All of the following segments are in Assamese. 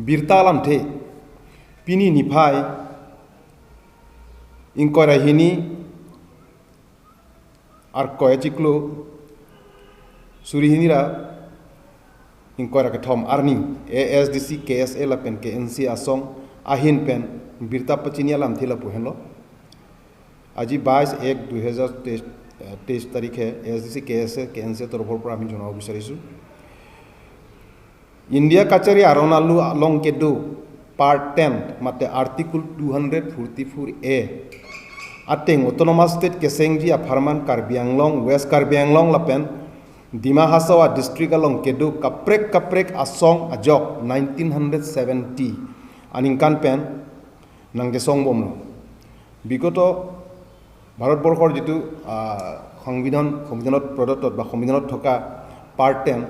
বীৰতা লামথে পিনি নিফাই ইংকৰাহিনী আর কয়েচিকলো সুরিহিনীরা ইংকয়রা ke thom arni ASDC KSA la pen KNC asong ahin pen birta pachinia lam thila puhenlo। আজি 22/1/2023 তাৰিখে ASDC KSA KNC তৰফৰ পৰা আমি জনাব বিচাৰিছোঁ, ইণ্ডিয়া কাছাৰী আৰনালু লং কেডু পাৰ্ট 10 মাতে আৰ্টিকুল 244A আটেং অট'নমাছ ষ্টেট কেছেংজি আফাৰমান কাৰ্বি আংলং ৱেষ্ট কাৰ্বি আংলং লাপেন ডিমা হাছাও ডিষ্ট্ৰিক্ট আলং কেডু কাপ্ৰেক কাপ্ৰেক আছং আজক 1970 আনিংকান পেন নাংগে চং বমল। বিগত ভাৰতবৰ্ষৰ যিটো সংবিধান, সংবিধানত প্ৰদত্ত বা সংবিধানত থকা পাৰ্ট 10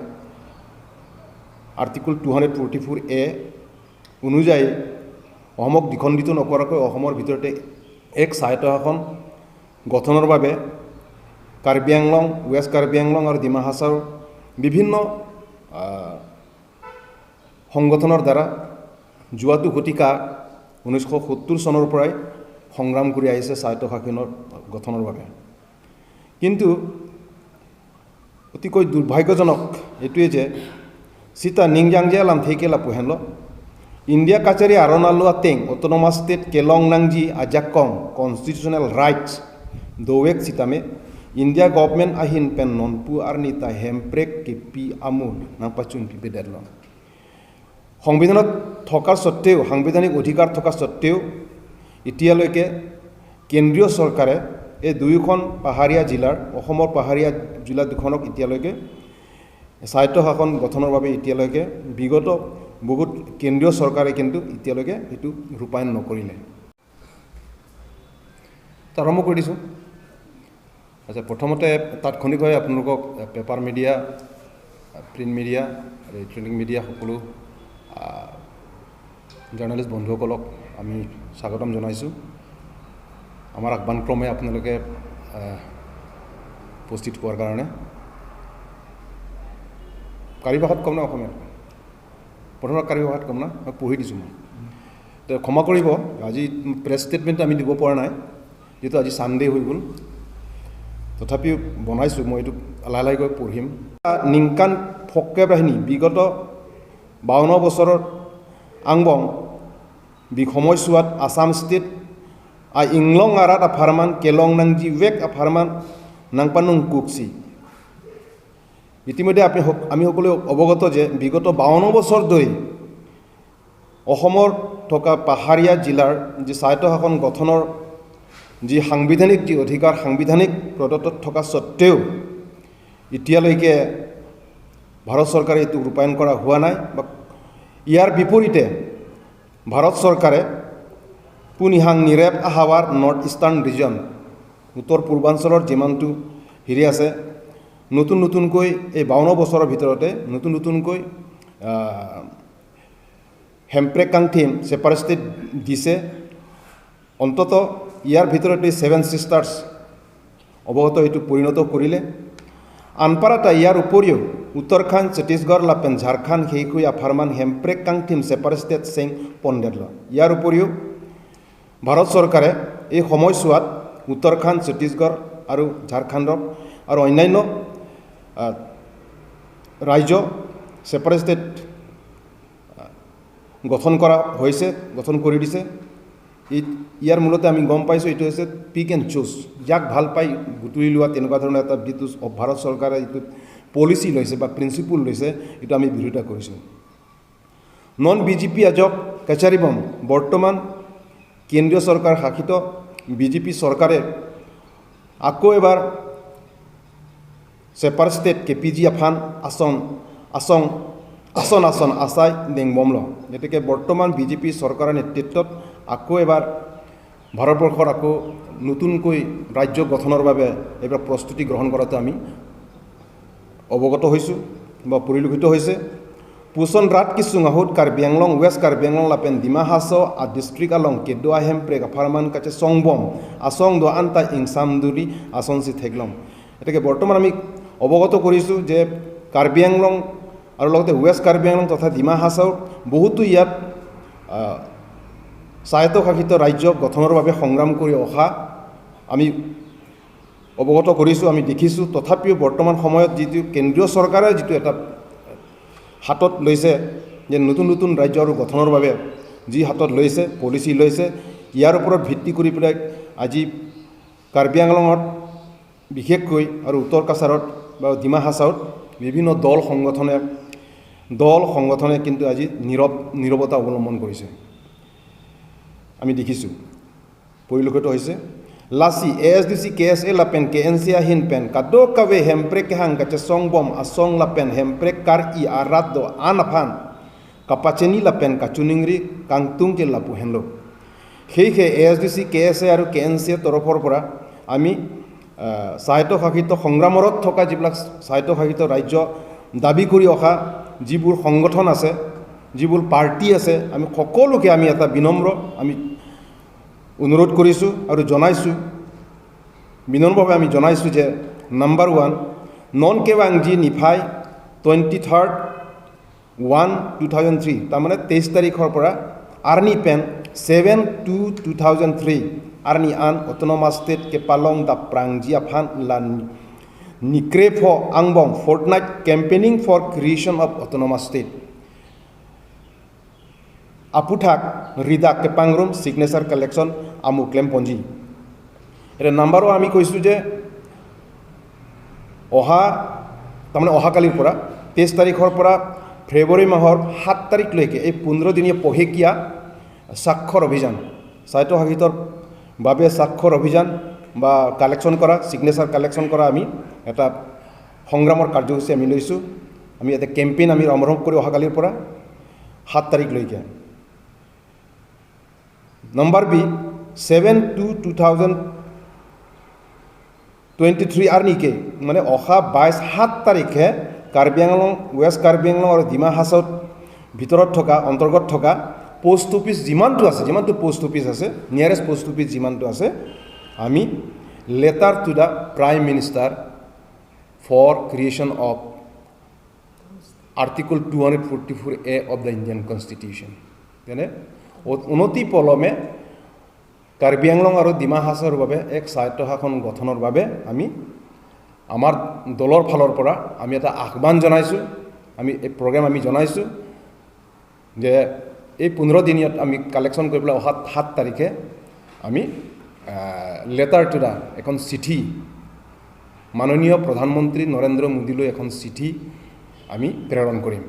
আৰ্টিকুল 244A অনুযায়ী অসমক দ্বিখণ্ডিত নকৰাকৈ অসমৰ ভিতৰতে এক স্বায়ত্তশাসন গঠনৰ বাবে কাৰ্বি আংলং, ৱেষ্ট কাৰ্বি আংলং আৰু ডিমা হাছাওৰ বিভিন্ন সংগঠনৰ দ্বাৰা যোৱাটো শতিকা 1970 চনৰ পৰাই সংগ্ৰাম কৰি আহিছে স্বায়ত্তশাসনৰ গঠনৰ বাবে। কিন্তু অতিকৈ দুৰ্ভাগ্যজনক এইটোৱে যে সীতা নিংজাংজে লাম থেকে লাপুহেনল ইণ্ডিয়া কাছাৰী আৰণালু আটেং অট'নমাছ ষ্টেট কেলং নাংজি আজাকং কনষ্টিটিউচনেল ৰাইটছ দৱেক চিতামে ইণ্ডিয়া গভৰ্ণমেণ্ট আহিন পেন ননপু আৰ্নি তা হেমপ্ৰেক কে পি আমুল নাং পাচুন পি বেদেৰল। সংবিধানত থকাৰ স্বত্তেও, সাংবিধানিক অধিকাৰ থকা স্বত্তেও এতিয়ালৈকে কেন্দ্ৰীয় চৰকাৰে এই দুয়োখন পাহাৰীয়া জিলাৰ, অসমৰ পাহাৰীয়া জিলা দুখনক এতিয়ালৈকে স্বায়ত্তশাসন গঠনৰ বাবে এতিয়ালৈকে বিগত বহুত কেন্দ্ৰীয় চৰকাৰে কিন্তু এতিয়ালৈকে সেইটো ৰূপায়ণ নকৰিলে। আৰম্ভ কৰি দিছোঁ। আচ্ছা, প্ৰথমতে তাৎক্ষণিকভাৱে আপোনালোকক পেপাৰ মিডিয়া, প্ৰিণ্ট মিডিয়া আৰু ইলেক্ট্ৰনিক মিডিয়া সকলো জাৰ্ণালিষ্ট বন্ধুসকলক আমি স্বাগতম জনাইছোঁ। আমাৰ আহ্বানক্ৰমে আপোনালোকে উপস্থিত হোৱাৰ কাৰণে। কাৰ্বি ভাষাত ক'ম না অসমীয়াত? প্ৰথমতে কাৰ্বি ভাষাত ক'ম না? মই পঢ়ি দিছোঁ। মই তো ক্ষমা কৰিব, আজি প্ৰেছ ষ্টেটমেণ্ট আমি দিব পৰা নাই, যিহেতু আজি ছানডে হৈ গ'ল। তথাপিও বনাইছোঁ মই, এইটো লাহে লাহেকৈ পঢ়িম। নিংকান ফকে বাহিনী বিগত 52 বছৰত আংবং বি সময়ছোৱাত আছাম ষ্টেট আ ইংলং আৰাত আফাৰমান কেলং নাংজি ৱেক আফাৰমান নাংপানুং কুকচি। ইতিমধ্যে আমি সকলোৱে অৱগত যে বিগত 52 বছৰ ধৰি অসমৰ থকা পাহাৰীয়া জিলাৰ যি স্বায়ত্তশাসন গঠনৰ যি সাংবিধানিক যি অধিকাৰ সাংবিধানিক প্ৰদত্তত থকা স্বত্তেও এতিয়ালৈকে ভাৰত চৰকাৰে এইটো ৰূপায়ণ কৰা হোৱা নাই। বা ইয়াৰ বিপৰীতে ভাৰত চৰকাৰে পুনিহাং নিৰেপ আহাৱাৰ নৰ্থ ইষ্টাৰ্ণ ৰিজন, উত্তৰ পূৰ্বাঞ্চলৰ যিমানটো হেৰি আছে, নতুন নতুনকৈ এই 52 বছৰৰ ভিতৰতে নতুন নতুনকৈ হেমপ্ৰেকাংথিম ছেপাৰেট ষ্টেট দিছে। অন্তত ইয়াৰ ভিতৰতে ছেভেন ছিষ্টাৰ্ছ অৱগত এইটো পৰিণত কৰিলে। আনপাৰাটা ইয়াৰ উপৰিও উত্তৰাখণ্ড, ছত্তীশগড় লাপেন ঝাৰখণ্ড সেইখুই আফাৰমান হেমপ্ৰেক কাংথিম ছেপাৰেট ষ্টেট চেং পণ্ডেডল। ইয়াৰ উপৰিও ভাৰত চৰকাৰে এই সময়ছোৱাত উত্তৰাখণ্ড, ছত্তীশগড় আৰু ঝাৰখণ্ডক আৰু অন্যান্য ৰাজ্য ছেপাৰেট ষ্টেট গঠন কৰা হৈছে, গঠন কৰি দিছে। ইয়াৰ মূলতে আমি গম পাইছোঁ এইটো হৈছে পিক এণ্ড চুজ, যাক ভাল পাই বুটলি লোৱা তেনেকুৱা ধৰণৰ এটা যিটো ভাৰত চৰকাৰে এইটো পলিচি লৈছে বা প্ৰিন্সিপল লৈছে, এইটো আমি বিৰোধিতা কৰিছোঁ। নন বিজেপি আজক কাছাৰীবম বৰ্তমান কেন্দ্ৰীয় চৰকাৰ শাসিত বিজেপি চৰকাৰে আকৌ এবাৰ separate state K P G Afan আসন আসং আসন আসন আছাই ডেংবমল। গতিকে বৰ্তমান বিজেপি চৰকাৰৰ নেতৃত্বত আকৌ এবাৰ ভাৰতবৰ্ষৰ আকৌ নতুনকৈ ৰাজ্য গঠনৰ বাবে এইবাৰ প্ৰস্তুতি গ্ৰহণ কৰাটো আমি অৱগত হৈছোঁ বা পৰিলক্ষিত হৈছে। পোষণ ৰাত কিছু আহুত কাৰ্বি আংলং, ৱেষ্ট কাৰ্বি আংলং লাপেন ডিমা হাছাও আ ডিষ্ট্ৰিক্ট আলং কেদুৱা হেমপ্ৰেক আফাৰমান কাছে চংবম আচং দ আন্তা ইংচামদুৰি আচনচি থেগলং। গতিকে বৰ্তমান আমি অৱগত কৰিছোঁ যে কাৰ্বি আংলং আৰু লগতে ৱেষ্ট কাৰ্বি আংলং তথা ডিমা হাছাওৰ বহুতো ইয়াত স্বায়ত্তশাসিত ৰাজ্য গঠনৰ বাবে সংগ্ৰাম কৰি অহা আমি অৱগত কৰিছোঁ, আমি দেখিছোঁ। তথাপিও বৰ্তমান সময়ত যিটো কেন্দ্ৰীয় চৰকাৰে যিটো এটা হাতত লৈছে যে নতুন নতুন ৰাজ্য আৰু গঠনৰ বাবে যি হাতত লৈছে, পলিচি লৈছে, ইয়াৰ ওপৰত ভিত্তি কৰি পেলাই আজি কাৰ্বি আংলঙত বিশেষকৈ আৰু উত্তৰ কাছাৰত বা ডিমা হাছাওত বিভিন্ন দল সংগঠনে কিন্তু আজি নীৰৱতা অৱলম্বন কৰিছে, আমি দেখিছোঁ, পৰিলক্ষিত হৈছে। লাচি এএছডিচি কেএছএ লাপেন কেএনচি আহিন পেন কাদো কাৱে হেমপ্ৰে কেহাং কাচে চং বম আসং লাপেন হেমপ্ৰে কাৰ ই আৰাত দ আন আফান কাপাচেনি লাপেন কাচুনিংৰি কাংতুং কে লাপু হেনলো। সেয়েহে এএছডিচি কেএছএ আৰু কেএনচি এ তৰফৰ পৰা আমি স্বায়ত্তশাসিত সংগ্ৰামৰত থকা যিবিলাক স্বায়ত্তশাসিত ৰাজ্য দাবী কৰি অহা যিবোৰ সংগঠন আছে, যিবোৰ পাৰ্টি আছে, আমি সকলোকে আমি এটা বিনম্ৰ আমি অনুৰোধ কৰিছোঁ আৰু জনাইছোঁ, বিনম্ৰভাৱে আমি জনাইছোঁ যে নাম্বাৰ ওৱান, নন কেৱাংজি নিফাই 23/1/2003, তাৰমানে 23 তাৰিখৰ পৰা আৰ্নি পেন 7/2/2003 আৰ্নি আন অট'নমাছ ষ্টেট কে পালং দা প্ৰাংজি আফান লা নিক্ৰে ফ আংবং fortnight campaigning for creation of autonomous state আপুথাক ৰিদা কেপাংৰুম ছিগনেচাৰ কালেকশ্যন আমু ক্লেম পঞ্জী। এতিয়া নাম্বাৰো আমি কৈছোঁ যে অহা, তাৰমানে অহাকালিৰ পৰা 23 তাৰিখৰ পৰা ফেব্ৰুৱাৰী মাহৰ 7 তাৰিখলৈকে এই 15 দিনীয়া পষেকীয়া স্বাক্ষৰ অভিযান, স্বায়ত্তশাসিতৰ বাবে স্বাক্ষৰ অভিযান বা কালেকশ্যন কৰা, ছিগনেচাৰ কালেকশ্যন কৰা আমি এটা সংগ্ৰামৰ কাৰ্যসূচী আমি লৈছোঁ। আমি এটা কেম্পেইন আমি আৰম্ভ কৰি অহাকালিৰ পৰা 7 তাৰিখলৈকে। Number B, 7/2/2023 আৰু নিকে, মানে অহা 22/7 তাৰিখে কাৰ্বি আংলং, ৱেষ্ট কাৰ্বি আংলং আৰু ডিমা হাছাওত ভিতৰত থকা, অন্তৰ্গত থকা পোষ্ট অফিচ যিমানটো আছে, যিমানটো পোষ্ট অফিচ আছে, নিয়াৰেষ্ট পোষ্ট অফিচ যিমানটো আছে, আমি letter to the Prime Minister for creation of Article 244A of the Indian Constitution, তেনে অনতি পলমে কাৰ্বি আংলং আৰু ডিমা হাছাওৰ বাবে এক স্বায়ত্তশাসন গঠনৰ বাবে আমি আমাৰ দলৰ ফালৰ পৰা আমি এটা আহ্বান জনাইছোঁ। আমি এই প্ৰগ্ৰেম আমি জনাইছোঁ যে এই 15 দিনীয়াত আমি কালেকশ্যন কৰি পেলাই অহা 7 তাৰিখে আমি লেটাৰ টু the, এখন চিঠি, মাননীয় প্ৰধানমন্ত্ৰী নৰেন্দ্ৰ মোদীলৈ এখন চিঠি আমি প্ৰেৰণ কৰিম।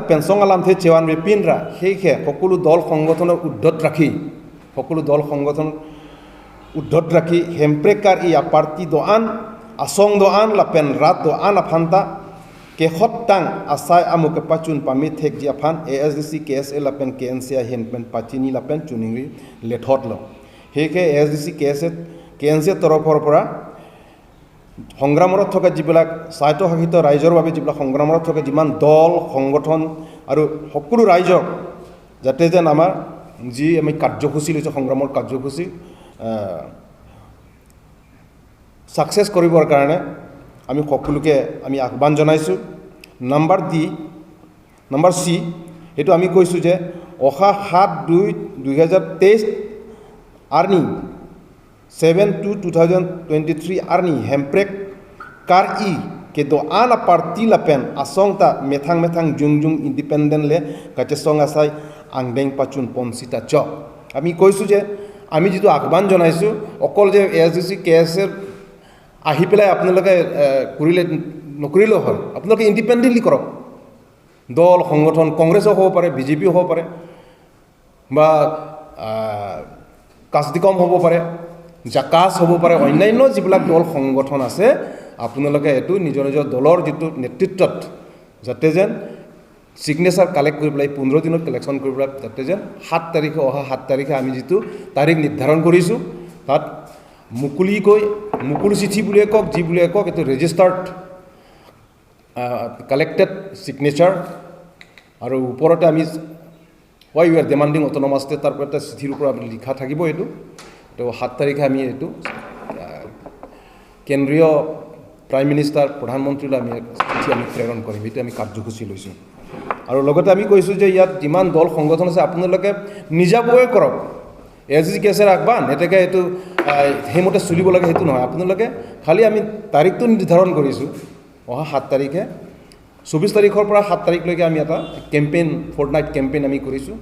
পেঞ্চং আলামথে চেৱান পিনৰা। সেয়েহে সকলো দল সংগঠনৰ ঊৰ্ধত ৰাখি, সকলো দল সংগঠন ঊৰ্ধত ৰাখি হেমপ্ৰেকাৰ ইয়া পাৰ্টি দোৱান আসং দোৱান লাপেন ৰাত দোৱান আফান্তা কেখত টাং আছাই আমুকে পাচুন পামি থেক জি আফান এএছডিচি কেএছএ লাপেন কেএনচি আই হেন পেন পাচিনি লাপেন চুনিংৰি লেথত ল। সেয়েহে এএছডিচি কেএছএ কেএনচি তৰফৰ পৰা সংগ্ৰামৰত থকা যিবিলাক স্বায়ত্তশাসিত ৰাইজৰ বাবে যিবিলাক সংগ্ৰামৰত থকা যিমান দল সংগঠন আৰু সকলো ৰাইজক যাতে যেন আমাৰ যি আমি কাৰ্যসূচী লৈছোঁ, সংগ্ৰামৰ কাৰ্যসূচী ছাকচেছ কৰিবৰ কাৰণে আমি সকলোকে আমি আহ্বান জনাইছোঁ। নাম্বাৰ ডি, নাম্বাৰ চি, সেইটো আমি কৈছোঁ যে অহা 7/2/2023 আৰ্নি 7/2/2023 আৰ্নি হেমপ্ৰেক কাৰ ই ke do ana parti la pen asong ta methang methang jung jung independent le kache song asai angdeng pachun পঞ্চিতা চ। আমি কৈছোঁ যে আমি যিটো আহ্বান জনাইছোঁ, অকল যে এএছডিচি কেএছএ আহি পেলাই আপোনালোকে কৰিলে নকৰিলেও হয়, আপোনালোকে ইণ্ডিপেণ্ডেণ্টলি কৰক। দল সংগঠন কংগ্ৰেছো হ'ব পাৰে, বিজেপিও হ'ব পাৰে বা কাছডিকম হ'ব পাৰে, জাকাছ হ'ব পাৰে, অন্যান্য যিবিলাক দল সংগঠন আছে, আপোনালোকে এইটো নিজৰ নিজৰ দলৰ যিটো নেতৃত্বত যাতে যেন ছিগনেচাৰ কালেক্ট কৰি পেলাই 15 দিনত কালেকশ্যন কৰি পেলাই যাতে যেন 7 তাৰিখে, অহা 7 তাৰিখে আমি যিটো তাৰিখ নিৰ্ধাৰণ কৰিছোঁ, তাত মুকলিকৈ, মুকলি চিঠি বুলিয়ে কওক, যি বুলিয়ে কওক, এইটো ৰেজিষ্টাৰ্ড কালেক্টেড ছিগনেচাৰ আৰু ওপৰতে আমি why you are demanding autonomous state, তাৰ পৰা এটা চিঠিৰ ওপৰত লিখা থাকিব এইটো। তো 7 তাৰিখে আমি এইটো কেন্দ্ৰীয় প্ৰাইম মিনিষ্টাৰ, প্ৰধানমন্ত্ৰীলৈ আমি চিঠি আমি প্ৰেৰণ কৰিম। এইটো আমি কাৰ্যসূচী লৈছোঁ। আৰু লগতে আমি কৈছোঁ যে ইয়াত যিমান দল সংগঠন আছে, আপোনালোকে নিজাববীয়াকৈ কৰক। এছ জি কেছেৰ আহ্বান এতেকে এইটো সেইমতে চলিব লাগে সেইটো নহয়। আপোনালোকে খালি আমি তাৰিখটো নিৰ্ধাৰণ কৰিছোঁ, অহা 7 তাৰিখে, 24 তাৰিখৰ পৰা 7 তাৰিখলৈকে আমি এটা কেম্পেইন, ফৰ্টনাইট কেম্পেইন আমি কৰিছোঁ।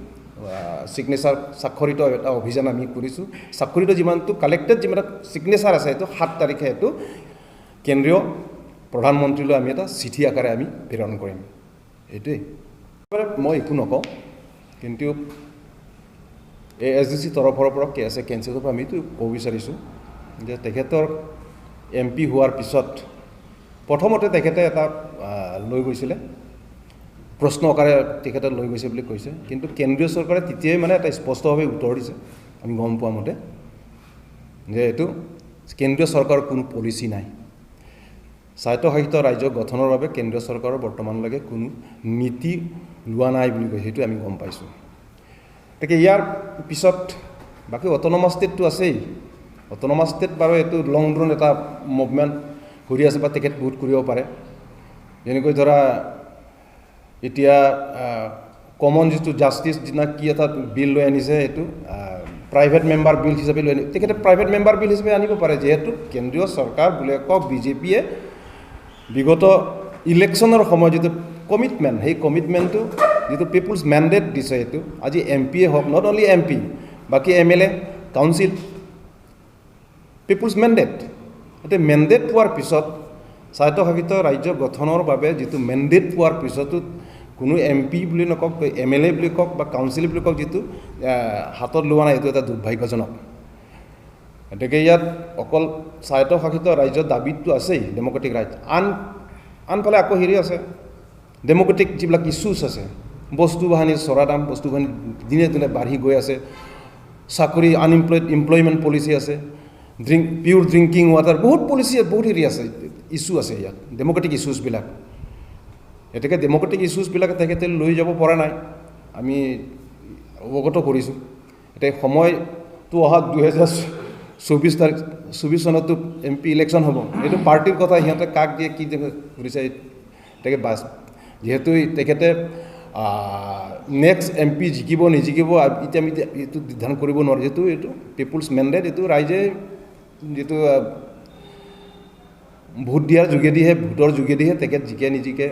ছিগনেচাৰ স্বাক্ষৰিত এটা অভিযান আমি কৰিছোঁ। স্বাক্ষৰিত যিমানটো কালেক্টেড যিমান ছিগনেচাৰ আছে, সেইটো 7 তাৰিখে সেইটো কেন্দ্ৰীয় প্ৰধানমন্ত্ৰীলৈ আমি এটা চিঠি আকাৰে আমি প্ৰেৰণ কৰিম। এইটোৱেই, মই একো নকওঁ। কিন্তু এ এছ ডি চি তৰফৰ পৰা, কে এছ এ কেঞ্চেলৰ পৰা আমিতো ক'ব বিচাৰিছোঁ যে তেখেতৰ এম পি হোৱাৰ পিছত প্ৰথমতে তেখেতে এটা লৈ গৈছিলে, প্ৰশ্ন আকাৰে তেখেতে লৈ গৈছে বুলি কৈছে। কিন্তু কেন্দ্ৰীয় চৰকাৰে তেতিয়াই মানে এটা স্পষ্টভাৱে উত্তৰ দিছে, আমি গম পোৱা মতে, যে এইটো কেন্দ্ৰীয় চৰকাৰৰ কোনো পলিচি নাই। স্বায়ত্তশাসিত ৰাজ্য গঠনৰ বাবে কেন্দ্ৰীয় চৰকাৰৰ বৰ্তমানলৈকে কোনো নীতি লোৱা নাই বুলি কৈছে, সেইটো আমি গম পাইছোঁ। গতিকে ইয়াৰ পিছত বাকী অট'নমাছ ষ্টেটটো আছেই। অট'নমাছ ষ্টেট বাৰু এইটো লং ড্ৰন এটা মুভমেণ্ট কৰি আছে বা তেখেত বহুত কৰিব পাৰে। যেনেকৈ ধৰা এতিয়া কমন যিটো জাষ্টিছ যিনা কি এটা বিল লৈ আনিছে, সেইটো প্ৰাইভেট মেম্বাৰ বিল হিচাপে লৈ আনি, তেখেতে প্ৰাইভেট মেম্বাৰ বিল হিচাপে আনিব পাৰে। যিহেতু কেন্দ্ৰীয় চৰকাৰ বুলি কওক, বিজেপিয়ে বিগত ইলেকশ্যনৰ সময়ত যিটো কমিটমেণ্ট, সেই কমিটমেণ্টটো যিটো পিপুলছ মেণ্ডেট দিছে, সেইটো আজি এম পিয়ে হওক, not only M P, বাকী M L A, council, people's mandate. এতিয়া মেণ্ডেট পোৱাৰ পিছত, স্বায়ত্তশাসিত ৰাজ্য গঠনৰ বাবে যিটো মেণ্ডেট পোৱাৰ পিছতো কোনো এম পি বুলি নকওক, এম এল এ বুলি কওক বা কাউন্সিল বুলি কওক, যিটো হাতত লোৱা নাই, এইটো এটা দুৰ্ভাগ্যজনক। গতিকে ইয়াত অকল স্বায়ত্তশাসিত ৰাজ্যৰ দাবীটো আছেই, ডেম'ক্ৰেটিক ৰাইট, আনফালে আকৌ হেৰি আছে, ডেম'ক্ৰেটিক যিবিলাক ইছ্যুছ আছে, বস্তু বাহানিৰ চৰা দাম, বস্তু বাহানি দিনে দিনে বাঢ়ি গৈ আছে, চাকৰি আনএমপ্লয়ড এমপ্লয়মেণ্ট পলিচি আছে, পিয়'ৰ ড্ৰিংকিং ৱাটাৰ, বহুত পলিচি, বহুত হেৰি আছে, ইছ্যু আছে ইয়াত ডেম'ক্ৰেটিক ইছ্যুছবিলাক। গতিকে ডেম'ক্ৰেটিক ইছ্যুছবিলাক তেখেতে লৈ যাব পৰা নাই, আমি অৱগত কৰিছোঁ। এতিয়া সময়টো অহা 2024 তাৰিখ, 24 চনতো এম পি ইলেকশ্যন হ'ব। এইটো পাৰ্টীৰ কথা, সিহঁতে কাক দিয়ে কি দিয়ে কৰিছে। গতিকে বাছ যিহেতু তেখেতে নেক্সট এম পি জিকিব নিজিকিব এতিয়া আমি এইটো নিৰ্ধাৰণ কৰিব নোৱাৰোঁ। যিহেতু এইটো পিপুলছ মেণ্ডেট, এইটো ৰাইজে যিটো ভোট দিয়াৰ যোগেদিহে, ভোটৰ যোগেদিহে তেখেত জিকে নিজিকে।